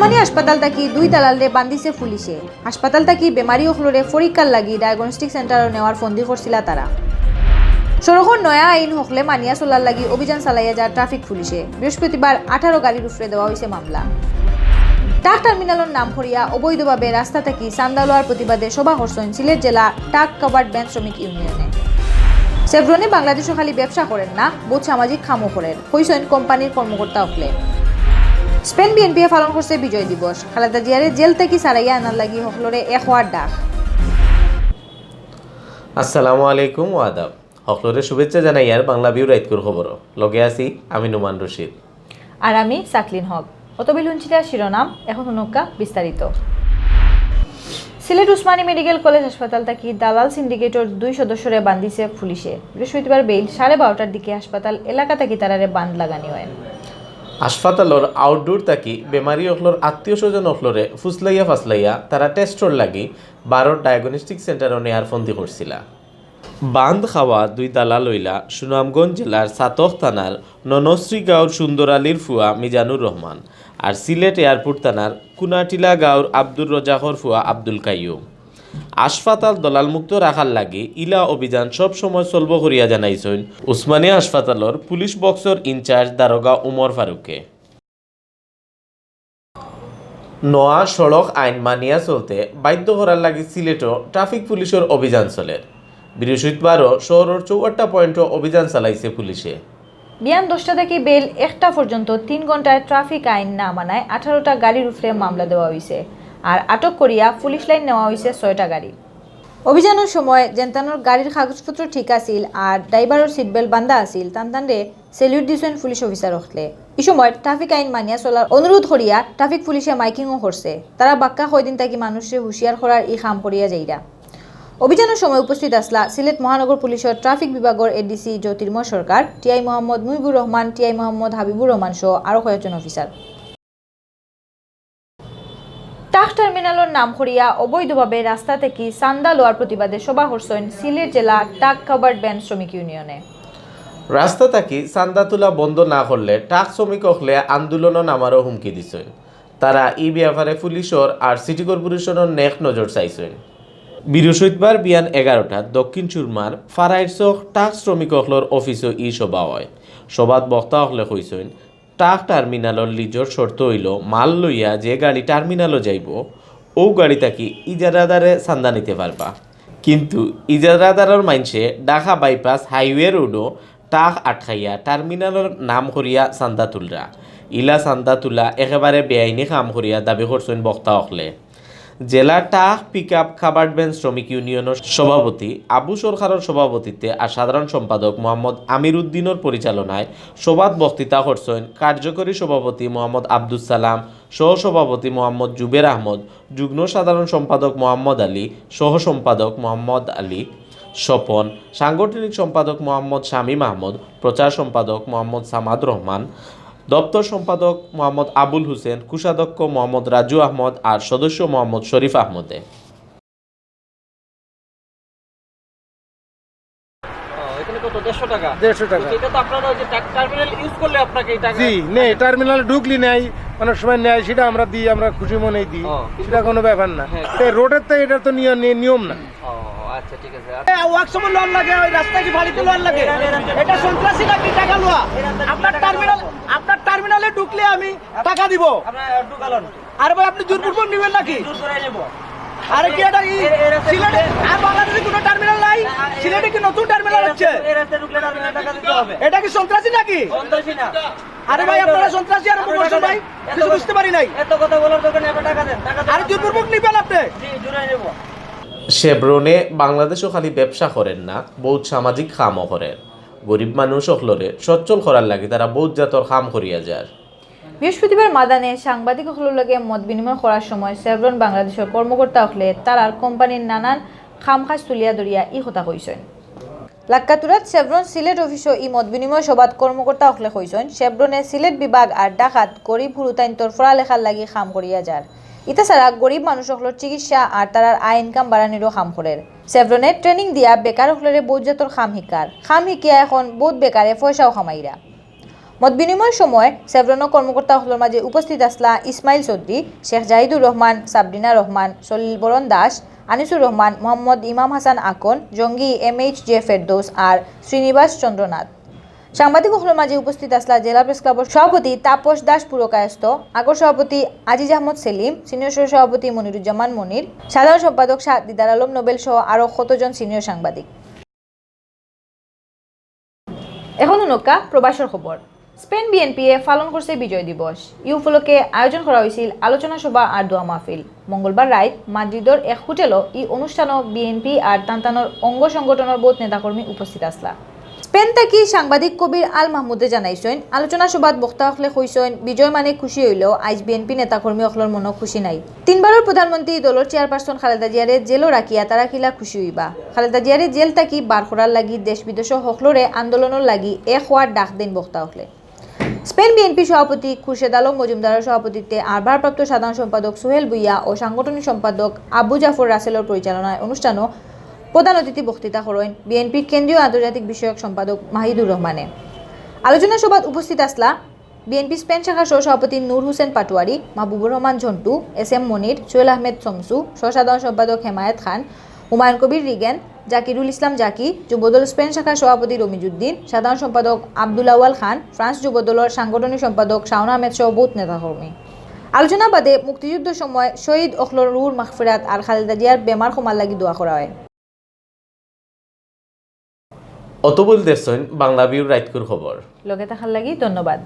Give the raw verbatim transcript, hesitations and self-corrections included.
উসমানী হাসপাতাল থাকি দুই দালালরে বান্ধিছে পুলিশে। হাসপাতাল থাকি বেমারি অকলরে পরীক্ষার লাগি ডায়াগনস্টিক সেন্টারো নেওয়ার ফন্দি করছিলা তারা। সড়কর নয়া আইন হকলে মানিয়া চলার লাগি অভিযান চালাইয়া যার ট্রাফিক পুলিশে। বৃহস্পতিবার আঠারো গাড়ির উপরে দেওয়া অইছে মামলা। ট্রাক টার্মিনালর নাম করিয়া অবৈধভাবে রাস্তা থাকি চান্দা লওয়ার প্রতিবাদে সভা করছইন সিলেট জেলা ট্রাক কাভার্ড ভ্যান শ্রমিক ইউনিয়নে। শেভরনে বাংলাদেশো খালি ব্যবসা করের না, বউত সামাজিক কামও করের, কইছইন কোম্পানির কর্মকর্তা অকলে। স্পেন বিএনপিয়ে পালন করছে বিজয় দিবস। খালেদা জিয়ারে জেল থাকি ছাড়াইয়া আনার লাগি হকলরে এক হওয়ার ডাক। আসসালামু আলাইকুম ওয়া আদাব। হকলরে শুভেচ্ছা জানাইয়ার বাংলা ভিউ রাইতকুর খবরো। লগে আছি আমি নোমান রশিদ। আর আমি সাকলিন হক। অতবিল হুনছিলা শিরোনাম, এখন হুনউক্কা বিস্তারিত। সিলেট উসমানী মেডিকেল কলেজ হাসপাতাল থাকি দালাল সিন্ডিকেটর দুই সদস্যরে বান্ধিছে পুলিশে। বৃহস্পতিবার বেইল সাড়ে বারোটার দিকে হাসপাতাল এলাকা থাকি তারারে বান্ধ লাগানি অয়। হাসপাতালর আউটডোর থাকি বেমারি অকলর আত্মীয় স্বজন অকলরে ফুসলাইয়া ফাসলাইয়া তারা টেস্টর লাগি বারোর ডায়াগনস্টিক সেন্টারো নেয়ার ফন্দি করছিলা। বান্ধ খাওয়া দুই দালাল অইলা সুনামগঞ্জ জেলার ছাতক থানার ননশ্রী গাঁওর সুন্দর আলীর ফুয়া মিজানুর রহমান আর সিলেট এয়ারপোর্ট থানার কুনাটিলা গাঁওর আব্দুর রজাকর ফুয়া আব্দুল কাইয়ুম। হাসপাতাল দলালমুক্ত রাখার লাগি ইলা অভিযান সব সময় চলবো করিয়া জানাইছইন উসমানী হাসপাতালর পুলিশ বক্সর ইনচার্জ দারোগা উমর ফারুকে। নয়া সড়ক আইন মানিয়া চলতে বাধ্য করার লাগি সিলেটো ট্রাফিক পুলিশর অভিযান চলের। বৃহস্পতিবারও শহরর চৌহাট্টা পয়েন্টো অভিযান চালাইছে পুলিশে। বিয়ান দশটা থাকি বেইল একটা পর্যন্ত তিন ঘন্টায় ট্রাফিক আইন না মানায় আঠারোটা গাড়ির উপরে মামলা দেওয়া অইছে, আর আটক করিয়া পুলিশ লাইন নেওয়া অইছে ছয়টা গাড়ি। অভিযানর সময় যেনতানর গাড়ির কাগজপত্র ঠিক আছিল আর ড্রাইভারর সিট বেল্ট বান্ধা আছিল, তানতানরে স্যালুট দিছইন পুলিশ অফিসার অকলে। ই সময় ট্রাফিক আইন মানিয়া চলার অনুরোধ করিয়া ট্রাফিক পুলিশে মাইকিংও করছে। তারা বাক্কা কয়দিন থাকি মানুষরে হুঁশিয়ার করার ই কাম করিয়া যাইরা। অভিযানর সময় উপস্থিত আছলা সিলেট মহানগর পুলিশর ট্রাফিক বিভাগর এডিসি জ্যোতির্ময় সরকার, টিআই মোহাম্মদ মুহিবুর রহমান, টিআই মোহাম্মদ হাবিবুর রহমান সহ আরো কয়েকজন অফিসার। ট্রাক টার্মিনালর নাম করিয়া অবৈধভাবে রাস্তা থাকি চান্দা লওয়ার প্রতিবাদে সভা করছইন সিলেট জেলা ট্রাক কাভার্ড ভ্যান শ্রমিক ইউনিয়নে। রাস্তা থাকি চান্দা তুলা বন্ধ না করলে ট্রাক শ্রমিক অকলে আন্দোলনো নামারও হুমকি দিছইন। তারা ই ব্যাপারে পুলিশর আর সিটি কর্পোরেশনর নেক নজর চাইছইন। বৃহস্পতিবার বিয়ান এগারোটাত দক্ষিণ সুরমার ফারাইরচক ট্রাক শ্রমিক অকলর অফিসো ই সভা অয়। সভাত বক্তা অকলে কইছইন, ট্রাক টার্মিনালর লিজর শর্ত অইলো মাল লইয়া যে গাড়ি টার্মিনালো যাইবো, অউ গাড়ি থাকি ইজারাদারে চান্দা নিতে পারবা। কিন্তু ইজারাদারর মাইনষে ঢাকা বাইপাস হাইওয়ে রোডো ট্রাক আটকাইয়া টার্মিনালর নাম করিয়া চান্দা তুলরা। ইলা চান্দা তুলা একেবারে বেআইনি কাম করিয়া দাবি করছইন বক্তা অকলে। জেলা ট্রাক পিকআপ কাভার্ড ভ্যান শ্রমিক ইউনিয়নর সভাপতি আবু সরকারর সভাপতিত্বে আর সাধারণ সম্পাদক মোহাম্মদ আমির উদ্দিনর পরিচালনায় সভাত বক্তৃতা করছইন কার্যকরী সভাপতি মোহাম্মদ আব্দুস সালাম, সহ সভাপতি মোহাম্মদ জুবের আহমদ, যুগ্ম সাধারণ সম্পাদক মোহাম্মদ আলী, সহ সম্পাদক মোহাম্মদ আলী স্বপন, সাংগঠনিক সম্পাদক মোহাম্মদ শামীম আহমদ, প্রচার সম্পাদক মোহাম্মদ সামাদ রহমান, দপ্তর সম্পাদক মোহাম্মদ আবুল হোসেন, কোষাধ্যক্ষ মোহাম্মদ রাজু আহমদ আর সদস্য মোহাম্মদ শরীফ আহমদে। ও, এখানে কত? দেড়শো টাকা? দেড়শো টাকা। তো এটা তো আপনারা ওই যে টা-, টার্মিনাল ইউজ করলে আপনাকে এই টাকা জি, নেই, টার্মিনালে ঢুকলি নেই, অনেক সময় নেয়, সেটা আমরা দিই, আমরা খুশি মনেই দিই, ও। সেটা কোনো ব্যাপার না। হ্যাঁ। তো রোডের তো এটা তো নিয়-, নি-, নিয়ম না। ও, আচ্ছা, ঠিক আছে। এ, ওয়ার্কশপে লোন লাগে, ওই রাস্তায় কি বাড়িতে লোন লাগে? এটা সন্ত্রাসী নাকি টাকা লওয়া? আপনার টার্মিনাল, আপনার টার্মিনালে ঢুকলে আমি টাকা দিব। আপনার ঢুকালেন। আরে ভাই, আপনি জোরপূর্বক নিবেন নাকি? জোর করে নেব। আরে কি এটা কি এ-, এ রাস্তায় সিলেটে ঢুকলে আর বাংলাদেশে কোনো টার্মিনাল নাই? না, এ-, সিলেটে কি নতুন টার্মিনাল এ হচ্ছে? রাস্তায়, এ রাস্তায় ঢুকলে টার্মিনাল টাকা দিতে হবে। এটা কি সন্ত্রাসী নাকি? সন্ত্রাসী না। আরে ভাই, আপনারা সন্ত্রাসী আরম্ভ করছেন ভাই। এত কিছু কথা, বুঝতে পারি নাই। এত কথা বলার দরকার নেই, আপনার টাকা দেন, টাকা দেন। আরে জোরপূর্বক নিবেন আপনি? জি, জোরে নেব। শেভরনে বাংলাদেশো খালি ব্যবসা করের না, বউত সামাজিক কামও করের। গরিব মানুষ অকলরে সচ্ছল করার লাগি তারা বউত জাতর কাম করিয়া যার। বৃহস্পতিবার মাদানে সাংবাদিক অকলর লগে মত বিনিময় করার সময় শেভরন বাংলাদেশর কর্মকর্তা অকলে তারার কোম্পানির নানান কাম-কাজ তুলিয়া ধরিয়া ই কথা কইছইন। লাক্কাতুরাত শেভরন সিলেট অফিসো ই মত বিনিময় সভাত কর্মকর্তা অকলে কইছইন, শেভরনে সিলেট বিভাগ আর ঢাকাত গরিব হুরুতাইন্তর পড়ালেখার লাগি কাম করিয়া যার। ইতা ছাড়া গরিব মানুষ অকলর চিকিৎসা আর তারার আয় ইনকাম বাড়ানিরও কাম করের। শেভরনে ট্রেনিং দিয়া বেকার অকলরে বউত জাতর কাম হিকার। কাম হিকিয়া এখন বউত বেকারে পয়সাও কামাইরা। মত বিনিময় সময় সেভরনর কর্মকর্তা অকলর মাঝে উপস্থিত আছলা ইসমাইল চৌধুরী, শেখ জাহিদুর রহমান, সাবরিনা রহমান, সলিল বরণ দাস, আনিসুর রহমান, মোহাম্মদ ইমাম হাসান আকন, জঙ্গি এম এইচ জে ফেরদৌস আর শ্রীনিবাস চন্দ্রনাথ। সাংবাদিক অকলর মাঝে উপস্থিত আছলা জেলা প্রেস ক্লাবর সভাপতি তাপস দাস পুরকায়স্থ, আগর সভাপতি আজিজ আহমদ সেলিম, সিনিয়র সহ সভাপতি মনিরুজ্জামান মনির, সাধারণ সম্পাদক শাহ দিদার আলম নোবেল সহ আরো কতজন সিনিয়র সাংবাদিক। এখন হুনউক্কা প্রবাসর খবর। স্পেন বিএনপি এ পালন করছে বিজয় দিবস। ই উপলক্ষে আয়োজন করা হয়েছিল আলোচনা সভা আর দোয়া মাহফিল। মঙ্গলবার রাইত মাদ্রিদর এক হোটেলো ই অনুষ্ঠানো বিএনপি আর তানতানোর অঙ্গ সংগঠনর বহুত নেতাকর্মী উপস্থিত আছলা। স্পেন থাকি সাংবাদিক কবির আল মাহমুদে জানাইছইন, আলোচনা সভাত বক্তা অকলে কইছইন, বিজয় মানে খুশি হইলেও আইজ বিএনপি নেতাকর্মী অকলর মনো খুশি নাই। তিনবারর প্রধানমন্ত্রী দলর চেয়ারপারসন খালেদা জিয়ারে জেলো রাখিয়া তারা কিলা খুশি হইবা? খালেদা জিয়ারে জেল থাকি বার করার লাগি দেশ বিদেশো হকলরে আন্দোলনর লাগি এক হওয়ার ডাক দেইন বক্তা অকলে। স্পেন বিএনপি সভাপতি খুরশেদ আলম মজুমদারর সভাপতিত্বে আর ভারপ্রাপ্ত সাধারণ সম্পাদক সোহেল ভুইয়া ও সাংগঠনিক সম্পাদক আবু জাফর রাসেলর পরিচালনায় অনুষ্ঠানো প্রধান অতিথি বক্তৃতা করইন বিএনপির কেন্দ্রীয় আন্তর্জাতিক বিষয়ক সম্পাদক মাহিদুর রহমানে। আলোচনা সভাত উপস্থিত আছলা বিএনপি স্পেন শাখার সহ সভাপতি নূর হোসেন পাটোয়ারি, মাহবুবুর রহমান ঝন্টু, এস এম মনির, সোহেল আহমেদ শমসু, সহ সাধারণ সম্পাদক হেমায়েত খান, হুমায়ুন কবির রিগেন, জাকিরুল ইসলাম জাকি, যুবদল স্পেন শাখার সভাপতি রমিজুদ্দিন, সাধারণ সম্পাদক আব্দুল আওয়াল খান, ফ্রান্স যুবদলর সাংগঠনিক সম্পাদক শাওন আহমেদ সহ বহুত নেতাকর্মী। আলোচনা বাদে মুক্তিযুদ্ধর সময় শহীদ অকলর রুহুর মাগফিরাত আর খালেদা জিয়ার বেমার ক্ষমার লাগি দোয়া করা হয়। অতবুল দেখছইন বাংলা ভিউর রাইতকুর খবর। লগে থাকার লাগি ধন্যবাদ।